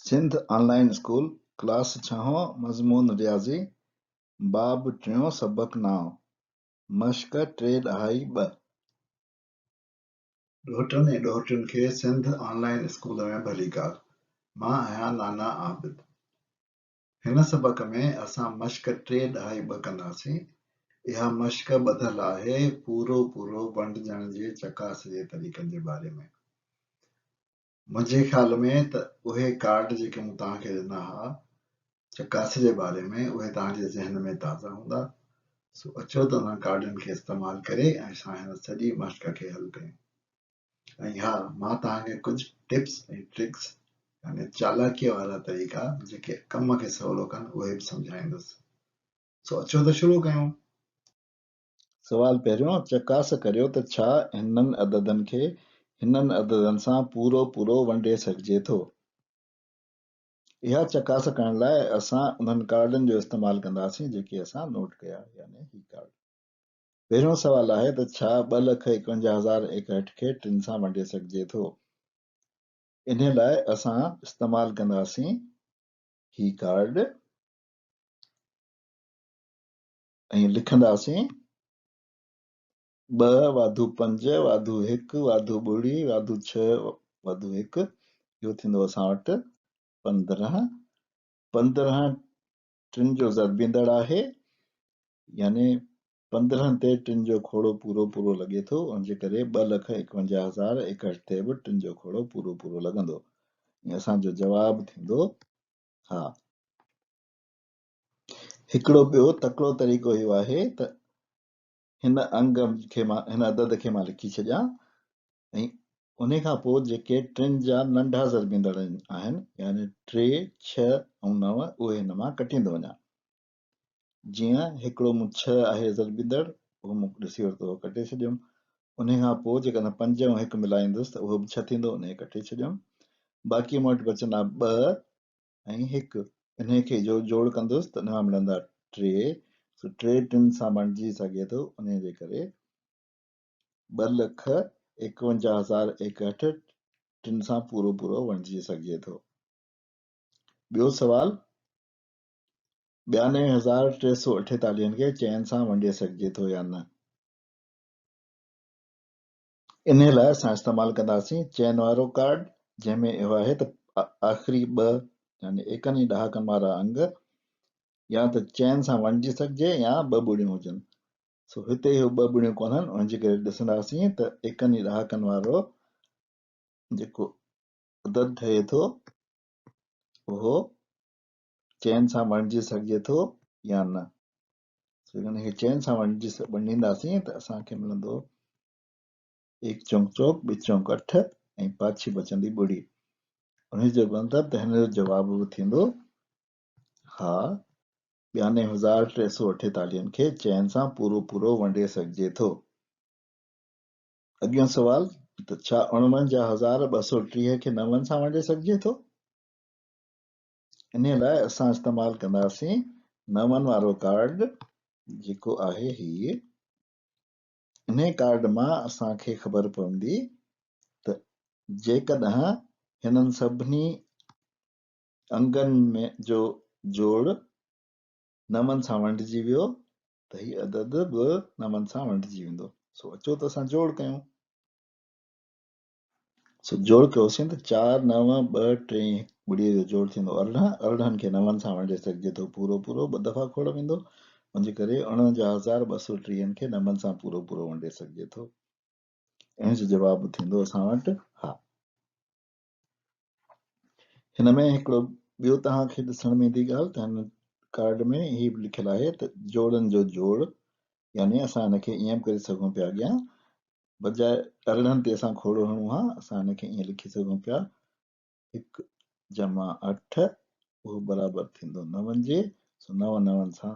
سنڌ آن line school, class ڇهون، مضمون رياضي، باب ٽيون، سبق نائون، مشق 3.2. ڏوهٽن ۽ ڏوهٽين کي سنڌ آن لائين اسڪول ۾ ڀليڪار. مان آهيان نانا عابد. هن سبق ۾ اسان مشق 3.2 ڪنداسين. اها مشق ٻڌل آهي پورو پورو ونڊجڻ جي چڪاس جي طريقن جي باري ۾. منهنجي خيال ۾ ته اهي ڪارڊ جيڪي مون توهان کي ڏنا ها چڪاس جي باري ۾ اهي توهان جي ذهن ۾ تازا هوندا. سو اچو ته انهن ڪارڊن کي استعمال ڪري ۽ اسان هن سڄي مشق کي حل ڪيون. ۽ ها مان توهان کي ڪجهه ٽپس ۽ ٽرڪس يعني چالاڪيء وارا طريقا جيڪي ڪم کي سولو ڪن اهي به سمجهائيندس. سو اچو ته شروع ڪيون. سوال پهريون، چڪاس ڪريو ته ڇا هنن عددن کي هنن عددن سان پورو پورو ونڊي سگهجي ٿو؟ اها چڪاس ڪرڻ لاء اسان انهن ڪارڊن جو استعمال ڪنداسين جيڪي اسان نوٽ ڪيا يعني هي ڪارڊ. پهريون سوال آهي ته ڇا 251061 کي ٽن سان ونڊي سگهجي ٿو؟ انهي لاء اسان استعمال ڪنداسين هي ڪارڊ. ۽ لکنداسين ٻه واڌو پنج واڌو هڪ واڌو ٻڙي واڌو ڇهه واڌو هڪ اهو ٿيندو اسان وٽ 15. 15 ٽن جو ضربيندڙ آهي يعني 15 تي ٽن جو کوڙو پورو پورو لڳي ٿو ان جي ڪري 251061 تي به ٽن جو کوڙو پورو پورو لڳندو ۽ اسان جو جواب ٿيندو ها. هڪڙو ٻيو تڪڙو طريقو اهو آهي ته هن انگ کي مان هن عدد کي مان لکي ڇڏيان ۽ انهي کان پوء جيڪي ٽن جا ننڍا ضربيندڙ آهن يعني ٽي، ڇهه ۽ نو اهي هن مان ڪٽيندو وڃان. جيئن هڪڙو مون ڇهه آهي ضربيندڙ اهو مون ڏسي ورتو اهو ڪٽي ڇڏيم. انهي کان پوء جيڪڏهن پنج ۽ هڪ ملائيندس ته اهو به ڇهه ٿيندو انهي کي ڪٽي ڇڏيم. باقي مون وٽ بچندا ٻه ۽ هڪ، انهيء کي جو جوڙ ڪندس ته ان مان ملندا ٽي، سو ٽي ٽن سان بڻجي سگهي ٿو، انهيء جي ڪري 251061 ٽن سان پورو پورو وڻجي سگهجي ٿو. ٻيو سوال، 92,348 کي چئن سان ونڊي سگهجي ٿو يا نه؟ انهيء لاء اسان استعمال ڪنداسين چئن وارو ڪارڊ، جنهن ۾ اهو آهي ته آخري ٻه يعني ايڪن ۽ ڏهاڪن وارا انگ يا ته چئن سان ونڊجي سگهجي يا ٻه ٻڙيون هجن. سو هتي اهو ٻه ٻڙيون ڪونهن، ان جي ڪري ڏسنداسين ته ايڪن ۽ ڏهاڪن وارو جيڪو عدد ٺهي ٿو اهو چئن سان ونڊجي سگهجي ٿو يا نه. سو ان کي چئن سان ونڊجي ونڊينداسين ته اسان کي ملندو ايڪ چونڪ چوڪ، ٻه چونڪ اٺ ۽ پاڇي بچندي ٻڙي. انهيء جو مطلب ته هن جو جواب به ٿيندو ها. 92,348 کي چئن سان پورو پورو ونڊي سگهجي ٿو. اڳيون سوال ته ڇا 49,230 کي نون سان ونڊي سگهجي ٿو؟ انهيء لاء اسان استعمال ڪنداسين نون وارو ڪارڊ جيڪو آهي هيء. انهيء ڪارڊ مان اسان کي خبر پوندي ته جيڪڏهن هنن سڀني انگن جو جوڙ نون سان ونڊجي ويو ته هي عدد به نون سان ونڊجي ويندو. سو اچو ته اسان جوڙ ڪيون. سو جوڙ ڪيوسين ته چار، نو، ٻه، ٽي ۽ هڪ ٻڙيء جو جوڙ ٿيندو 18. 18 کي نون سان ونڊي سگهجي ٿو پورو پورو ٻه دفعا کوڙ ويندو. ان جي ڪري 49 هزار 230 کي نون سان پورو پورو ونڊي سگهجي ٿو. ان جو جواب به ٿيندو اسان وٽ ها. هن ۾ هڪڙو ٻيو توهان کي ڏسڻ ۾ ايندي ڳالهه ته هن ڪارڊ ۾ هي به لکيل آهي ته جوڙن جو جوڙ يعني اسان هن کي ائين به ڪري سگهون پيا اڳيان بجاء 18 تي اسان کوڙو هڻون ها اسان هن کي ائين لکي سگهون پيا هڪ جمع اٺ اهو برابر ٿيندو نون جي، سو نو نون سان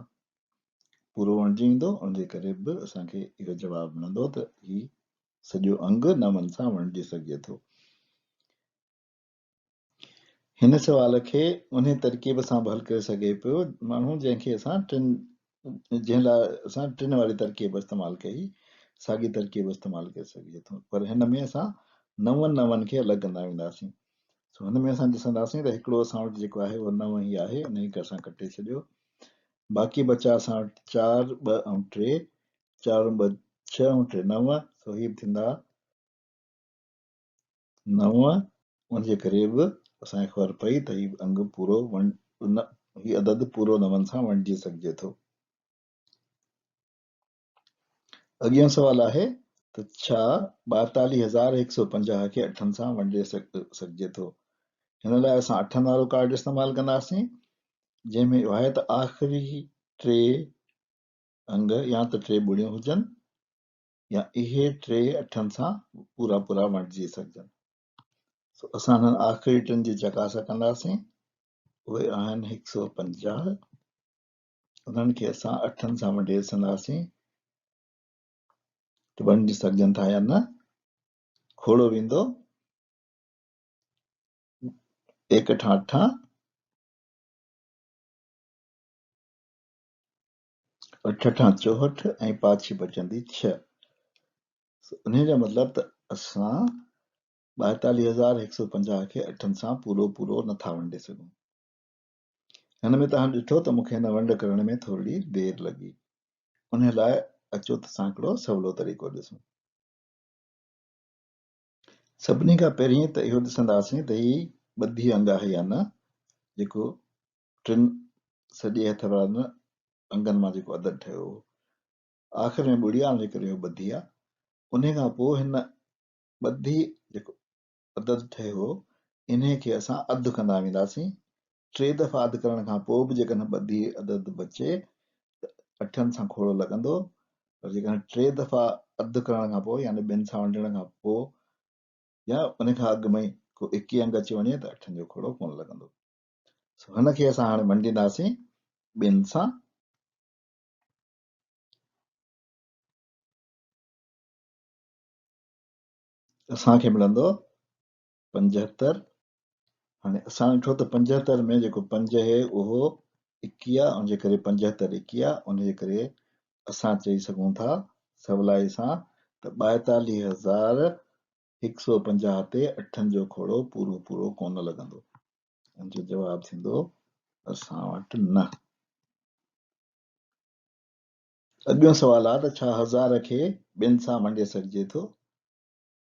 پورو وڻجي ويندو، ان جي ڪري به اسان کي اهو جواب ملندو ته هي سڄو انگ نون سان وڻجي سگهجي ٿو. هن سوال کي انهي ترڪيب سان به حل ڪري سگهي پيو ماڻهو جنهن کي اسان ٽن جنهن لاء اسان ٽن واري ترڪيب استعمال ڪئي ساڳي ترڪيب استعمال ڪري سگهجي ٿو پر هن ۾ اسان نون نون کي الڳ ڪندا وينداسين. سو هن ۾ اسان ڏسنداسين ته هڪڙو اسان وٽ جيڪو آهي اهو 9 ئي آهي، انهي کي اسان ڪٽي ڇڏيو. باقي بچا اسان وٽ 4، 2 ۽ 3، 4 ۽ 2 6 ۽ 3 9، سو هي به ٿيندا 9. ان جي ڪري به اسان کي خبر پئي ته هي انگ پورو هي عدد پورو نون سان ونڊجي سگهجي ٿو. اڳيون سوال آهي ته ڇا 42150 کي اٺن سان ونڊي سگهجي ٿو؟ هن لاء اسان اٺن وارو ڪارڊ استعمال ڪنداسين، جنهن ۾ اهو آهي ته آخري ٽي انگ يا ته ٽي ٻڙيون هجن يا اهي ٽي اٺن سان پورا پورا ونڊجي سگهجن. سو اسان هنن آخري ٽن جي چڪاس ڪنداسين، اهي آهن 150. انهن کي اسان اٺن سان ونڊي ڏسنداسين ته ونڊجي سگهجن ٿا يا نه. کوڙو ويندو ايڪ اٺان اٺان، اٺ اٺان چوهٺ ۽ پاڇي بچندي ڇهه. انهيء جو مطلب ته اسان 42150 کي اٺن سان پورو پورو نٿا ونڊي سگهون. هن ۾ توهان ڏٺو ته مون کي هن ونڊ ڪرڻ ۾ ٿورڙي دير لڳي. انهي لاء اچو ته اسان هڪڙو سولو طريقو ڏسون. سڀني کان پهرين ته اهو ڏسنداسين ته هي ٻڌي انگ آهي يا نه، جيڪو ٽن سڄي هٿ وارن انگن مان جيڪو عدد ٺهيو هو. آخر ۾ ٻڙي آهي ان جي ڪري اهو ٻڌي آهي. انهي کان پوء هن ٻڌي جيڪو عدد ٺهيو انهي کي اسان اڌ ڪندا وينداسين. ٽي دفعا اڌ ڪرڻ کان پوء به جيڪڏهن ٻڌي عدد بچي ته اٺن سان کوڙو لڳندو، پر جيڪڏهن ٽي دفعا اڌ ڪرڻ کان پوء يعني ٻن سان ونڊڻ کان پوء يا ان کان اڳ ۾ ڪو ايڪي انگ اچي وڃي ته اٺن جو کوڙو ڪونه لڳندو. سو هن کي اسان هاڻي ونڊينداسين ٻن سان. اسان کي ملندو 75. هاڻي اسان ڏٺو ته 75 ۾ جيڪو 5 آهي اهو ايڪيهه آهي، ان جي ڪري 75 ايڪيهه آهي، ان جي ڪري اسان چئي سگهون ٿا سولائي سان ته 42150 تي اٺن جو کوڙو پورو پورو ڪونه لڳندو. ان جو جواب ٿيندو اسان وٽ نه. اڳيون سوال آهي ته ڇا هزار کي ٻن سان ونڊي سگهجي ٿو؟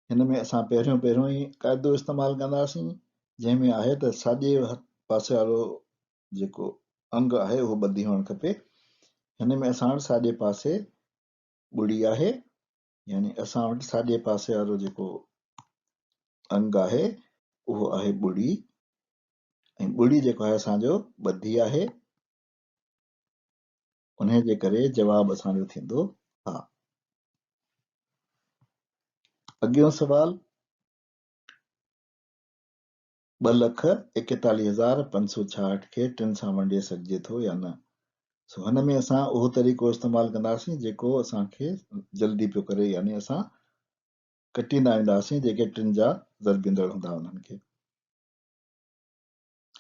هن ۾ اسان پهريون پهريون ئي قاعدو استعمال ڪنداسين، جنهن ۾ آهي ته ساڄي پاسي وارو جيڪو انگ آهي اهو ٻڌي هئڻ کپي. هن ۾ اسان وٽ ساڄي پاسي ٻڙي آهي، يعني اسان وٽ ساڄي پاسي وارو جيڪو انگ آهي اهو آهي ٻڙي، ۽ ٻڙي جيڪو آهي اسان جو ٻڌي آهي. انهيء جي ڪري جواب اسان جو ٿيندو ها. اڳيون سوال 241566 کي ٽن سان ونڊي سگهجي ٿو يا نه؟ سو هن ۾ اسان اهو طريقو استعمال ڪنداسين جيڪو اسان کي جلدي پيو ڪري، يعني اسان ڪٽيندا وينداسين جيڪي ٽن جا ضربيندڙ هوندا انهن کي.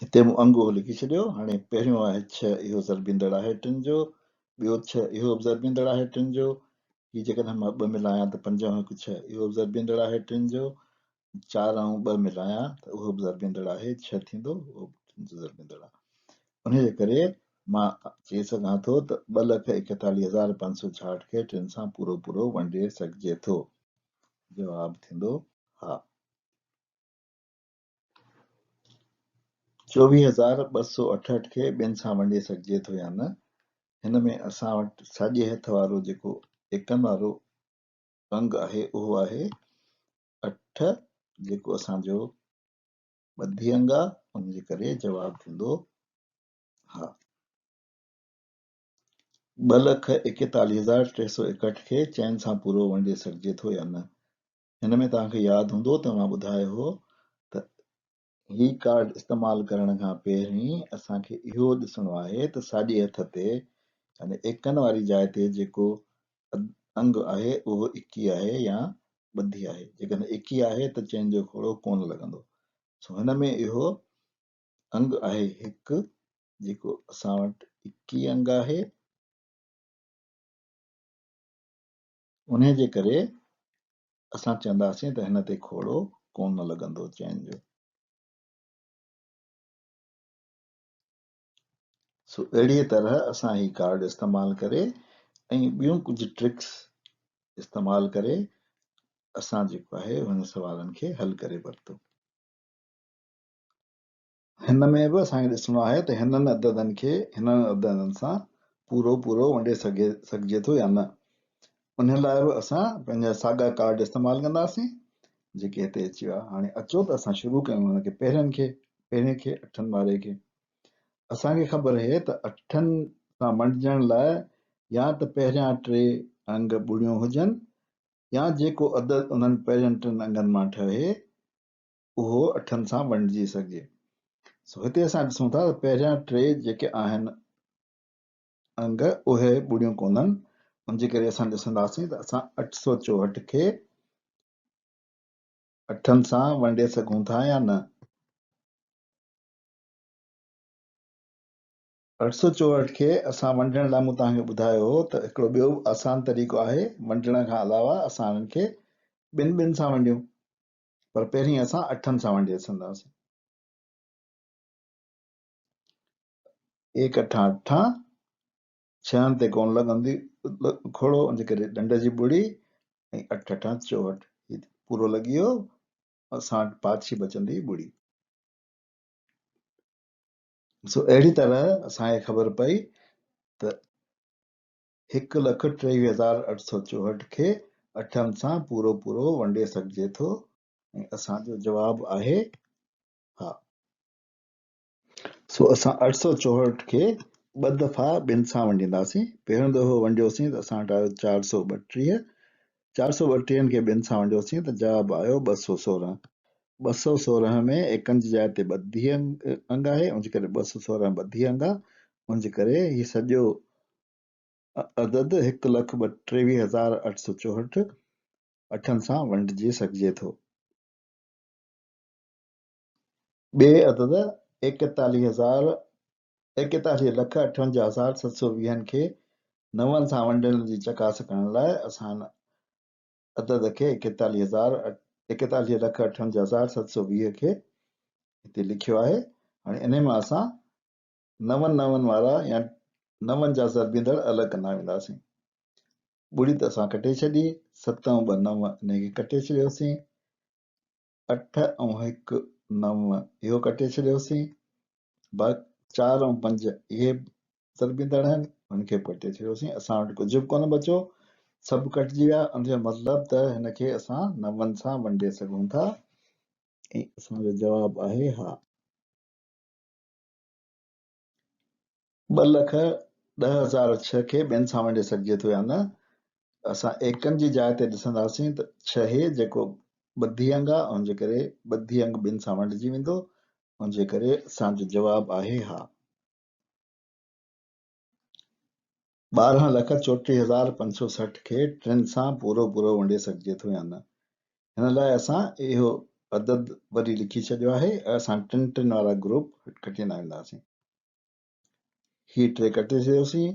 هتي مون انگ اهو لکي ڇڏيو. هاڻي پهريون آهي ڇهه، اهو ضربيندڙ آهي ٽن جو، ٻيو ڇهه، اهو به ضربيندڙ آهي ٽن جو. هي جيڪڏهن مان ٻه ملايان ته پنج ۽ هڪ ڇهه، اهو به ضربيندڙ آهي ٽن جو. چار ۽ ٻه ملايان ته اهو به ضربيندڙ آهي، ڇهه ٿيندو، اهو به ٽن جو ضربيندڙ آهي. انهيء جي ڪري مان چئي سگهان ٿو ته 241566 کي ٽن سان پورو پورو ونڊي سگهجي ٿو. جواب ٿيندو ها. 24268 کي ٻن سان ونڊي سگهجي ٿو يا نه؟ هن ۾ اسان وٽ ساڄي هٿ وارو جيڪو ايڪن وارو انگ آهي اهو آهي اٺ، جيڪو اسان جو ٻڌي انگ آهي، ان جي ڪري جواب ٿيندو ها. 241361 کي چئن سان پورو ونڊي سگهجي ٿو يا نه؟ هن ۾ توهان کي ياد هوندو ته مان ٻڌايو هو ته هي ڪارڊ استعمال ڪرڻ کان پهرين اسان کي اهو ڏسڻو آهي ته ساڄي هٿ تي يعني ايڪن واري جاء تي جيڪو انگ آهي اهو ايڪيهه آهي يا ٻڌي آهي. جيڪڏهن ايڪيهه آهي ته چئن جو کوڙو ڪونه لڳندو. سو هن ۾ اهو انگ آهي هڪ، جيڪو اسان وٽ ايڪيهه انگ آهي. انهيء جي ڪري اسان چونداسين ته هن تي کوڙو ڪونه لڳندو چئن جو. سو اهڙيء طرح اسان هي ڪارڊ استعمال ڪري ۽ ٻيون ڪجهه ٽرڪس استعمال ڪري اسان جيڪو آهي انهن سوالن کي حل ڪري ورتو. هن ۾ به اسان کي ڏسڻو آهي ته هنن عددن کي هنن عددن سان پورو پورو ونڊي سگهي سگهجي ٿو يا نه. ان لاء به اسان پنهنجا ساڳا ڪارڊ استعمال ڪنداسين جيڪي هتي اچي ويا. هاڻي اچو ته اسان شروع ڪيون هن کي پهرين کي پهرين کي اٺن واري کي. اسان کي خبر اهي ته اٺن سان ونڊجڻ لاء يا ته پهريان ٽي انگ ٻڙيون هجن يا جيڪو عدد انهن پهرين ٽن انگن مان ٺهي اهو اٺن سان ونڊجي سگهجي. سو هتي اسان ڏسون ٿا ته پهريان ٽي جيڪي آهن انگ اهي ٻڙيون ڪونهن ان جي ڪري اسان ڏسنداسين ته اسان 864 کي اٺن سان ونڊي سگهون ٿا يا نه. 864 کي اسان ونڊڻ لاء مون توهان کي ٻڌايو هو ته هڪڙو ٻيو به آسان طريقو آهي ونڊڻ کان علاوه اسان انهن کي ٻن ٻن سان ونڊيون پر پهرين اسان اٺن سان ونڊي ڏسنداسين. ايڪ اٺان اٺان ڇهن تي ڪونه لڳندي کوڙو ان جي ڪري ڏنڊ جي ٻڙي ۽ اٺ اٺان 64 هي پورو لڳي ويو اسان وٽ پاڇي بچندي ٻڙي. سو اهڙي طرح اسان کي خبر پئي ته 1,23,864 کي اٺن سان پورو پورو ونڊي سگهجي ٿو ۽ اسان جو جواب آهي ها. سو اسان 864 کي ٻه دفعا ٻن سان ونڊينداسين. پهريون دفعو ونڊيوسين ته اسان وٽ آيو 432. 432 کي ٻن سان ونڊيوسين ته جواب آيو 216. 216 ۾ ايڪن جي جاء تي ٻڌي انگ آهي، ان جي ڪري 216 ٻڌي انگ آهي، ان جي ڪري هي سڄو عدد 1,23,864 اٺن سان ونڊجي سگهجي ٿو. ٻئي عدد 41,58,720 کي نون سان ونڊڻ جي چڪاس ڪرڻ لاء اسان عدد کي 41,58,720 کي هتي لکيو آهي. هاڻي انهي مان اسان نون نون وارا يا نون جا ضربيندڙ الڳ ڪندا وينداسين. ٻڙي ته اسان ڪٽي ڇڏي، ست ۽ ٻه نو انهي کي ڪٽي ڇڏيوسين، اٺ ۽ هڪ نو اهو ڪٽي ڇڏيوسين، چار ۽ پنج اهي ضربيندڙ آهن انهن کي به ڪٽي ڇڏيوسين، اسان وٽ ڪجهه به ڪونه بچيو، سڀ ڪٽجي ويا. ان جو مطلب ته هن کي اسان نون سان ونڊي سگهون ٿا ۽ اسان جو جواب آهي ها. 2,10,006 کي ٻين سان ونڊي سگهجي ٿو يا نه؟ اسان ايڪن جي جاء تي ڏسنداسين ته ڇهه هي جيڪو ٻڌي انگ آهي ان جي ڪري ٻڌي انگ ٻن سان ونڊجي ويندو، ان جي ڪري اسان جو جواب آهي ها. 12,34,560 کي ٽن سان پورو پورو ونڊي سگهجي ٿو يا نه؟ هن لاء اسان اهو عدد وري لکي ڇڏيو آهي ۽ اسان ٽن ٽن وارا گروپ ڪٽيندا وينداسين. هي ٽي ڪٽي ڇڏيوسين،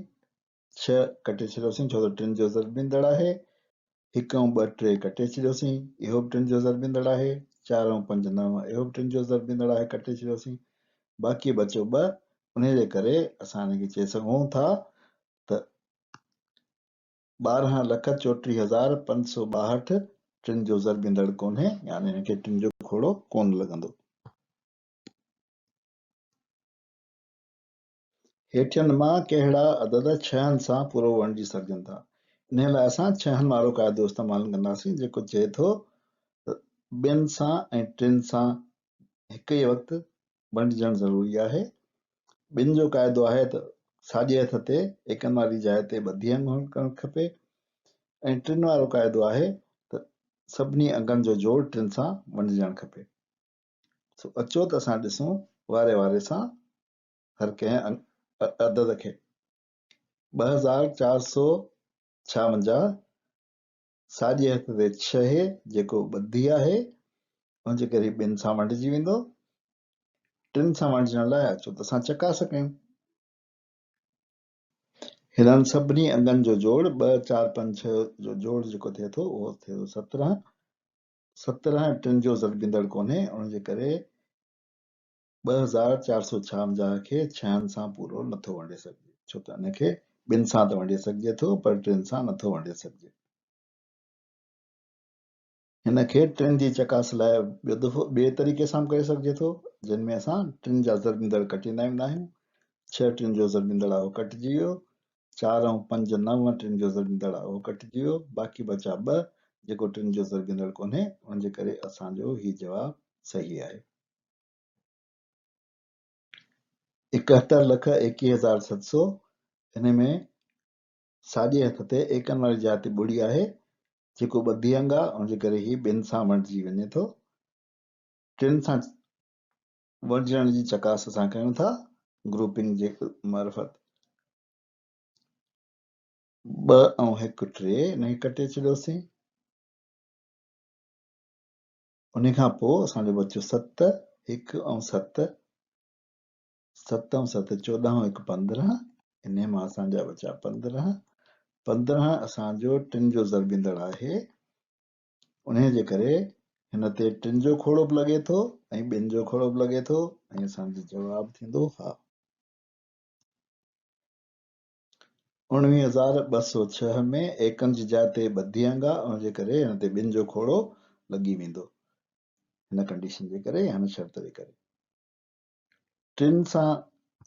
ڇهه ڪٽي ڇڏيوسين ڇو ته ٽن جو ضربيندڙ آهي، هڪ ۽ ٻه ٽي ڪٽي ڇڏيوسين، اهو به ٽن جو ضربيندڙ آهي، چار ۽ پنج نو اهو به ٽن جو ضربيندڙ آهي ڪٽي ڇڏيوسين، باقي بچيو ٻه، انهي جي ڪري اسان هن کي چئي سگهون ٿا ته 12,34,562 ٽن جو ضربيندڙ ڪونهي يعني هن کي ٽن جو کوڙو ڪونه لڳندو. هيٺين مان ڪهڙا عدد ڇهن سان پورو وڻجي سگهجن ٿا؟ انهيء لاء اسان ڇهن وارو قاعدو استعمال ڪنداسين، جيڪو چئي ٿو ته ٻن سان ۽ ٽن سان هڪ ئي وقت ونڊجڻ ضروري آهي. ٻن جو قاعدو آهي ته ساڄي هٿ تي ايڪن واري جاء تي ٻڌي انگ هئڻ کپي ۽ ٽن وارو قاعدو آهي ته سڀني انگن جو جوڙ ٽن سان ونڊجڻ کپي. سو اچو ته اسان ڏسون واري واري سان هر ڪنهن عدد کي. 2456 ساڄي هٿ تي ڇهه جيڪو ٻڌي آهي ان جي ڪري ٻن سان ونڊجي ويندو. ٽن سان ونڊجڻ لاء اچو ته اسان چڪاس ڪيون. هنن سڀني انگن جو جوڙ ٻه، چار، پنج، ڇهه جو جوڙ جيڪو ٿئي ٿو اهو ٿئي ٿو 17. 17 ٽن جو ضربيندڙ ڪونهي ان جي ڪري 2456 کي ڇهن سان پورو نٿو ونڊي سگهجي، ڇو ته ان کي ٻن سان ته ونڊي سگهجي ٿو پر ٽن سان نٿو ونڊي سگهجي. هن کي ٽن جي چڪاس لاء ٻيو دفعو ٻئي طريقي سان به ڪري سگهجي ٿو، جن ۾ اسان ٽن جا ضربيندڙ ڪٽيندا ويندا آهيون. ڇهه ٽن جو ضربيندڙ آهي اهو ڪٽجي ويو، چار ۽ پنج نو ٽن جو ضربيندڙ آهي اهو ڪٽجي ويو، باقي بچا ٻه جيڪو ٽن جو ضربيندڙ ڪونهي، ان جي ڪري اسان جو هي جواب صحيح آهي. 71 لک 21700 ان ۾ ساڄي هٿ تي ايڪن واري جاء تي ٻڙي آهي، جيڪو ٻڌي انگ آهي، ان جي ڪري هي ٻن سان ونڊجي وڃي ٿو. ٽن سان ونڊجڻ جي چڪاس اسان ڪيون ٿا گروپنگ جي معرفت. ٻه ۽ هڪ ٽي، ان کي ڪٽي ڇڏيوسين. ان کان پوء اسان جو بچيو ست، هڪ ۽ ست، ست ۽ ست 14 ۽ هڪ 15، انهي مان اسان جا بچيا 15، 15 اسان جو ٽن جو ضربيندڙ آهي، انهي جي ڪري هن تي ٽن جو کوڙو به لڳي ٿو ۽ ٻن جو کوڙو به لڳي ٿو ۽ اسان جو جواب ٿيندو ها. 19206 ۾ ايڪن جي جاء تي ٻڌي انگ آ، ان جي ڪري هن تي ٻن جو کوڙو لڳي ويندو، هن ڪنڊيشن جي ڪري يا هن شرط جي ڪري. ٽن سان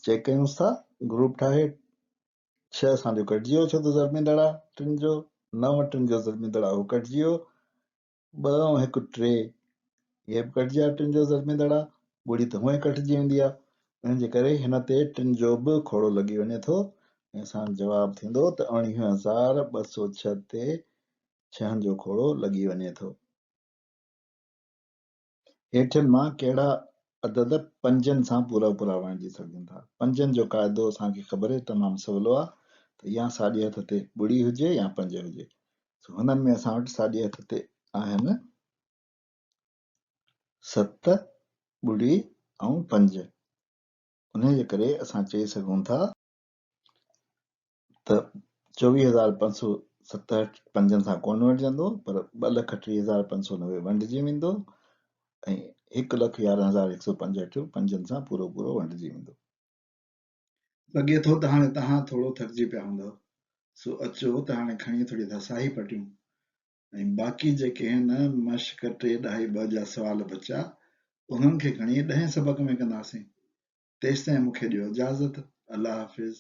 چيڪ ڪيونس ٿا، گروپ ٺاهي ڇهه اسان جو ڪٽجي ويو ڇو ته ضربيندڙ آ ٽن جو، نو ٽن جو ضربيندڙ آ اهو ڪٽجي ويو، ٻه ۽ هڪ ٽي اهي به ڪٽجي ويا ٽن جو ضربيندڙ آ، ٻڙي ته هونئن ڪٽجي ويندي آ، ان جي ڪري هن تي ٽن جو به کوڙو لڳي وڃي ٿو ۽ اسان جو جواب ٿيندو ته 19206 تي ڇهن جو کوڙو لڳي وڃي ٿو. هيٺين مان ڪهڙا عدد پنجن سان پورا پورا وڻجي سگهن ٿا؟ پنجن جو قاعدو اسان کي خبر آهي تمام سولو آهي ته يا ساڄي هٿ تي ٻڙي هجي يا پنج هجي. سو هنن ۾ اسان وٽ ساڄي هٿ تي آهن ست، ٻڙي ۽ پنج. انهيء جي ڪري اسان چئي سگهون ٿا ته 24567 پنجن سان ڪونه ونڊجندو پر 230590 ونڊجي ويندو ۽ 111165 پنجن سان پورو پورو ونڊجي ويندو. لڳي ٿو ته هاڻي توهان ٿورو ٿڪجي پيا هوندؤ، سو اچو ته هاڻي کڻي ٿوري ٿا ساهي پٽيون ۽ باقي جيڪي هن مشق ٽي ڏهائي ٻه جا سوال بچيا، انهن کي کڻي ڏهين سبق ۾ ڪنداسين. تيستائين مون کي ڏيو اجازت. الله حافظ.